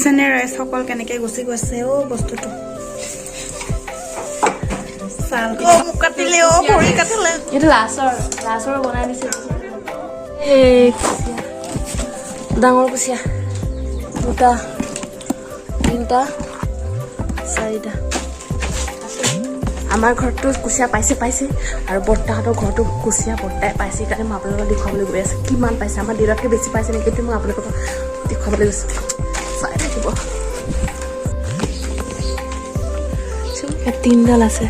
দেখিছেনে ৰাইজসকল কেনেকে গুচি গৈছে অ' বস্তুটো। চাল অ' মোক কাটিলে, অ' ভৰি কাটিলে। এইটো লাচৰ লাচৰ বনাই দিছে। এই কুচিয়া, ডাঙৰ কুচিয়া দুটা, তিনিটা, চাৰিটা। আমাৰ ঘৰততো কুচিয়া পাইছে পাইছে আৰু বৰ্তাহঁতৰ ঘৰতো কুচিয়া বৰ্তাই পাইছে। সেইকাৰণে মই আপোনালোকক দেখুৱাবলৈ গৈ আছোঁ কিমান পাইছে। আমাৰ দেউতাতকৈ বেছি পাইছে নেকি, সেইটো মই আপোনালোকক দেখুৱাবলৈ গৈছোঁ, চাই থাকিব। ইয়াত তিনিডাল আছে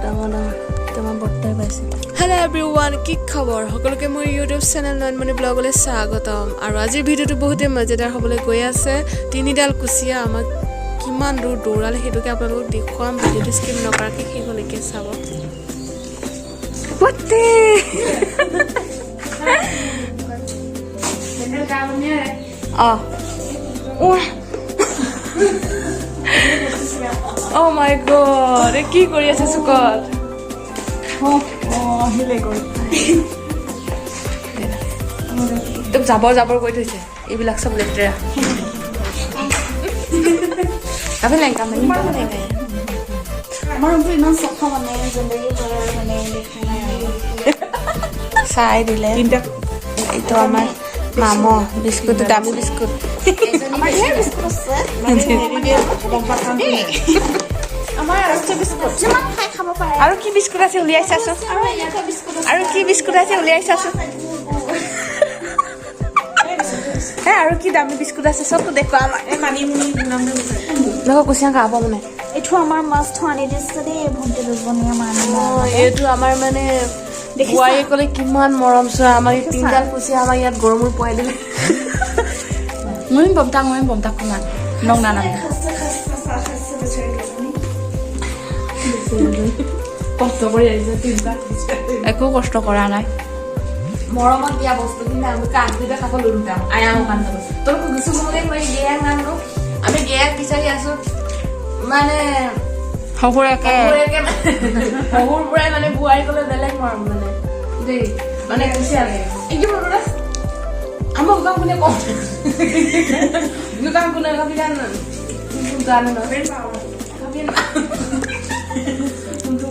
ডাঙৰ ডাঙৰ, আমাৰ বৰ্তাই পাইছে। হেল্ল' এভৰিৱান, কি খবৰ সকলোকে? মোৰ ইউটিউব চেনেল নয়নমণি ব্লগলৈ স্বাগতম। আৰু আজিৰ ভিডিঅ'টো বহুতেই মজেদাৰ হ'বলৈ গৈ আছে। তিনিডাল কুচিয়া আমাক কিমান দূৰ দৌৰালে, সেইটোকে আপোনালোকক দেখুৱাম। ভিডিঅ'টো স্কিপ নকৰাকৈ শেষলৈকে চাব। বৰ্তি। অঁ, অ' মাই গড, কি কৰি আছে চুকত? আহিলে গৈ। একদম জাবৰ জাবৰ কৰি থৈছে, এইবিলাক চব লেতেৰা। আমাৰ ৰুমটো ইমান চফা, মানে জিন্দগী ভৰ মানে দেখা নাই আৰু। চাই দিলে। এইটো আমাৰ মাম বিস্কুট, দামী বিস্কুট। আমাৰ ধেৰ বিস্কুট আছে দেই। আমাৰ আছে বিস্কুট, যিমান খাই খাব পাৰে। আৰু কি বিস্কুট আছে উলিয়াই চাচোন। আৰু এনেকুৱা বিস্কুট আছে। আৰু কি বিস্কুট আছে উলিয়াই চাচোন। হে, আৰু কি দামী বিস্কুট আছে চবতো দেখুৱা আমাক। দেখো, কুচিয়া খাব মানে। এইটো আমাৰ মাছটো আনি দিছে দেই ভণ্টি দুজনীয়ে মানে। এইটো আমাৰ মানে দেখিছা? বোৱাৰীয়ে ক'লে কিমান মৰম চোৱা, আমাক এই তিনিডাল কুচিয়া আমাক ইয়াত গৰমত পোৱাই দিলে। Nguyen bom ta nguyen bom ta kuma nong na na. খাইছে খাইছে, চাহ খাইছে বেচেৰি দুজনী। কষ্ট কৰি আহিছে তিনিটা। একো কষ্ট কৰা নাই। মৰমত দিয়া বস্তু কিন্তু আমি কাক খাব লুৰুতাম আয়াম কান্দ তোৰ গুচু গুমুগে মই গেয়াক নানো, আমি গেয়াক বিচাৰি আছো মানে। শহুৰেকে। শহুৰেকে শহুৰ বুঢ়াই মানে বোৱাৰী ক'লে বেলেগ মৰম মানে দেই, মানে কুচিয়া এইটো বলো। আমাৰ দোকান কোনে কম, দোকান কোনে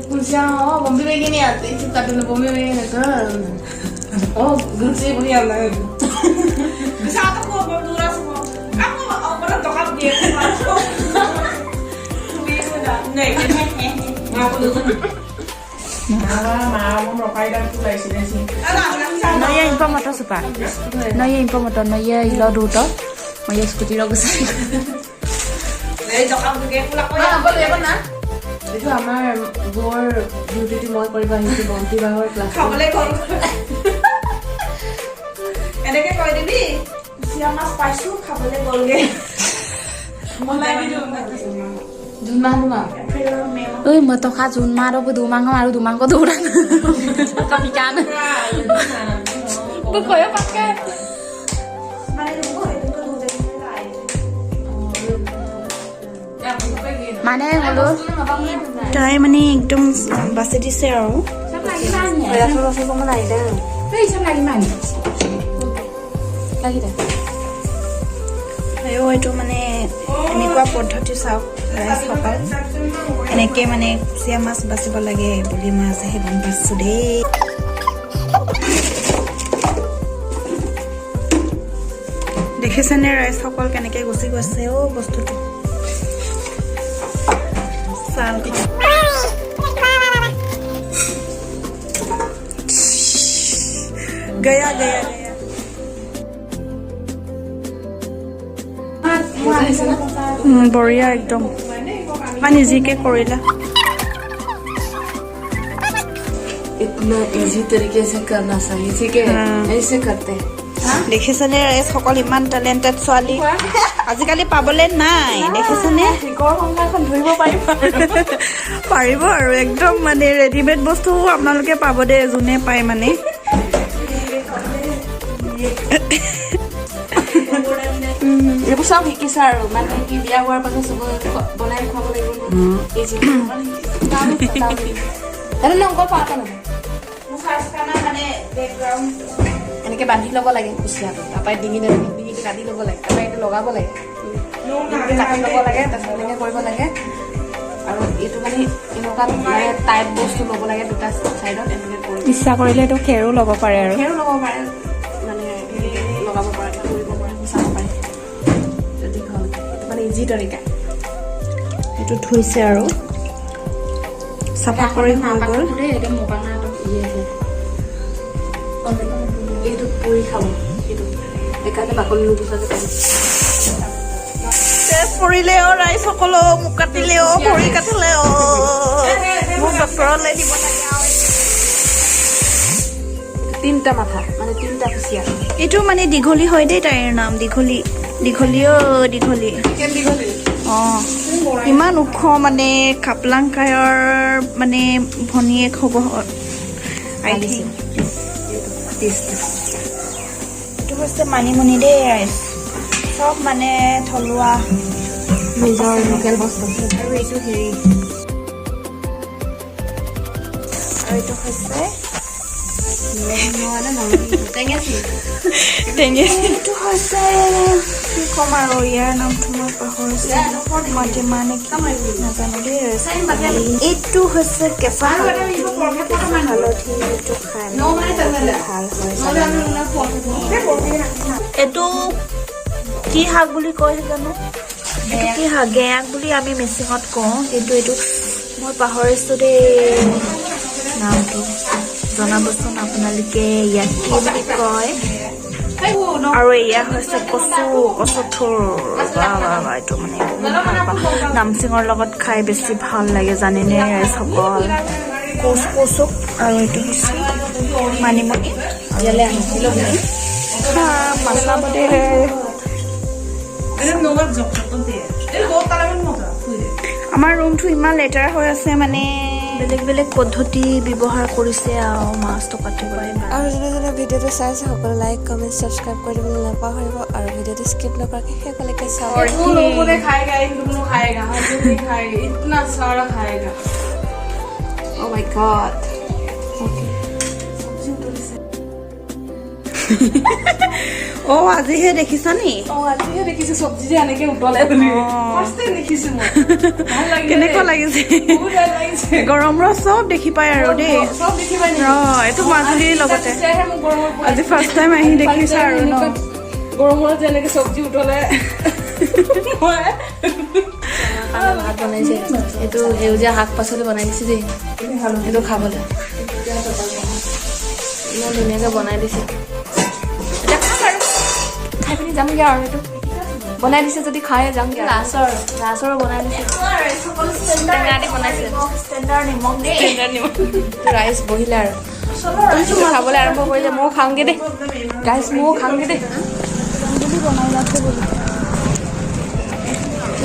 কুচিয়া বম্বে বেগিনি আছে কাটুন বম্বে বেগিনি। Oh, গুচি বহি আনা। নয়ে ইম্প মটৰ চুপা নয়ে ইম্প মটৰ নয়ে ইল দুট মই স্কুটি ৰ গুচাই। এইটো আমাৰ বৰ ডিউটিটো মই কৰিব আহিছো বন্তি বাহৰ ক্লাছ। খাবলৈ গ'ল। এনেকে কৈ দিবি, কুচিয়া মাছ পাইছো, খাবলৈ গ'লগে। জুন মাহ দুমাহ। এপ্ৰিলৰ মে মাহ। ঐ, মই টকা জুন মাহ দুমাহ আৰু দুমাহ দৌৰা কাপিকান কয় পাকে। মানে মানে হলো তাই মানে একদম বাচি দিছে আৰু। আয়ো, এইটো মানে এনেকুৱা পদ্ধতি চাওক ৰাইজসকল, এনেকে মানে কুচিয়া মাছ বাচিব লাগে বুলি মই আজিহে গম পাইছো দেই। দেখিছেনে ৰাইজসকল কেনেকে গুচি গৈছে অ' বস্তুটো। চাল গয়া গয়া গয়া। বঢ়িয়া, একদম ইমান ইজিকে কৰিলা। इतना इजी तरीके से करना चाहिए, ठीक है? ऐसे करते हैं। দেখিছেনে ৰাইজসকল, ইমান টেলেণ্টেড ছোৱালী আজিকালি পাবলৈ নাই, দেখিছেনে? ধৰিব পাৰিব। পাৰিব আৰু একদম মানে ৰেডিমেড বস্তু আপোনালোকে পাব দেই, যোনে পায় মানে। এইবোৰ চব শিকিছা আৰু মানে কি, বিয়া হোৱাৰ পাছত চবকে বনাই খুৱাব লাগিব। এনেকে বান্ধি ল'ব লাগে কুচিয়াটো, তাৰপৰা ডিঙিত ডিঙিটো কাটি ল'ব লাগে, তাৰপৰা এইটো লগাব লাগে। এনেকৈ কাটি ল'ব লাগে, তাৰপিছত এনেকৈ কৰিব লাগে। আৰু এইটো মানে এনেকুৱা মানে টাইট বস্তু ল'ব লাগে দুটা চাইডত এনেকৈ কৰি। ইচ্ছা কৰিলে এইটো খেৰো ল'ব পাৰে আৰু। খেৰো ল'ব পাৰে, মানে লগাব পাৰে, কৰিব পাৰে, চাব পাৰে। এইটো দীঘল, এইটো মানে ইজি তৰিকা। এইটো ধুইছে আৰু চাফা কৰি হৈ গ'ল। এইটো পুৰি খাব এইটো, সেইকাৰণে বাকলি নুগুচাকে। তেজ পৰিলে অ ৰাইজসকল, মোক কাটিলে অ, ভৰি কাটিলে অ, মোক ডক্তৰলৈ দিব লাগে আৰু। তিনিটা মাথা, মানে তিনিটা কুচিয়া। এইটো মানে দীঘলী হয় দেই, তাইৰ নাম দীঘলী। দীঘলী অ, দীঘলী। অ, ইমান ওখ, মানে কাপলাংকায়ৰ মানে ভনীয়েক হ'ব, আই থিংক। এইটো হৈছে মানিমুনি দেই ৰাইজ, চব মানে থলুৱা। নিজৰ লোকেল বস্তু। আৰু এইটো হেৰি, আৰু এইটো হৈছে টেঙেচি। টেঙেচি। এইটো হৈছে, কি ক'ম আৰু, ইয়াৰ নামটো মই পাহৰিছোঁ, মাটিমাহ নে কি নাজানো দেই। এইটো হৈছে কেঁচা হালধি। কেঁচা হালধি এইটো খাই মানে ভাল হয় জানানে? এইটো কি শাক বুলি কয় জানো? এইটো কি শাক? গেয়াক বুলি আমি মিচিঙত কওঁ। এইটো মই পাহৰিছোঁ দেই নামটো। জনাবচোন আপোনালোকে ইয়াক কি বুলি কয়। আৰু এয়া হৈছে কচু, কচু থোৰ। বাহ বাহ বাহ! এইটো মানে বহুত ভাল পাওঁ। নামচিঙৰ লগত খাই বেছি ভাল লাগে, জানেনে ৰাইজসকল? কচুক। আৰু এইটো হৈছে মানিমুনি। ইয়ালৈ আহিছিলোঁ। মাছলা দেই। Benim nolar çok çok değil. আমাৰ ৰুমটো ইমান লেতেৰা হৈ আছে, মানে বেলেগ বেলেগ পদ্ধতি ব্যৱহাৰ কৰিছে আৰু মাছটো কাটিবলৈ। আৰু যোনে যোনে ভিডিঅ'টো চাইছে, সকলো লাইক, কমেণ্ট, ছাবস্ক্ৰাইব কৰি দিবলৈ নাপাহৰিব আৰু ভিডিঅ'টো স্কিপ নকৰাকৈ শেষলৈকে চাব। वो लोगों ने खाएगा, इन दोनों खाएगा, हम लोग नहीं खाएंगे, इतना सारा खाएगा। Oh my God, okay. सब्जी उतरिছে। অ', আজিহে দেখিছা নি? অ, আজিহে দেখিছো চব্জি যে এনেকে উতলে বুলি। ফাৰ্ষ্ট টাইম দেখিছো মই। ভাল লাগিলে। কেনেকুৱা লাগিছে? বহুত ভাল লাগিছে। গৰম ৰস চব দেখি পায় আৰু দেই। চব দেখি পাই নেকি? অ, এইটো মাজুলীৰ লগতে। তেতিয়াহে মোক গৰমৰ পৰা। আজি ফাৰ্ষ্ট টাইম আহি দেখিছা আৰু ন? গৰমত যে এনেকে চব্জি উতলে মই। ভাত বনাইছে, এইটো সেউজীয়া শাক পাচলি বনাই দিছে দেই। এইটো খাবলৈ ইমান ধুনীয়াকৈ বনাই দিছে। এতিয়া খাম আৰু খাই পিনি যামগৈ আৰু। এইটো বনাই দিছে যদি খায়ে যামগৈ। লাচৰ বনাই দিছে, টেঙা দি বনাইছে। ষ্টেণ্ডাৰ্ড নিমখ দেই। ৰাইচ বহিলে আৰু খাবলৈ আৰম্ভ কৰিলে। ময়ো খাওঁগৈ দেই গাইছ, ময়ো খাওঁগৈ দেই।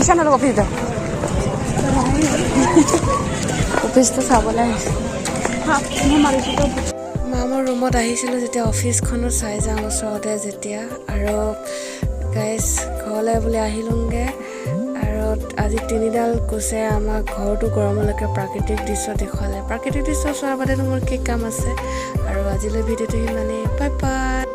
ঈশান অফিচ যাওঁ, অফিচটো চাবলৈ আহিছে। মা, মই ৰুমত আহিছিলোঁ যেতিয়া অফিচখনো চাই যাওঁ ওচৰতে যেতিয়া। আৰু গাইজ, ঘৰলৈ বুলি আহিলোঁগৈ আৰু আজি তিনিডাল কুচিয়াই আমাক ঘৰটো গৰমলৈকে প্ৰাকৃতিক দৃশ্য দেখুৱালে। প্ৰাকৃতিক দৃশ্য চোৱাৰ বাদেনো মোৰ কি কাম আছে? আৰু আজিলৈ ভিডিঅ'টো সিমানেই। Bye bye.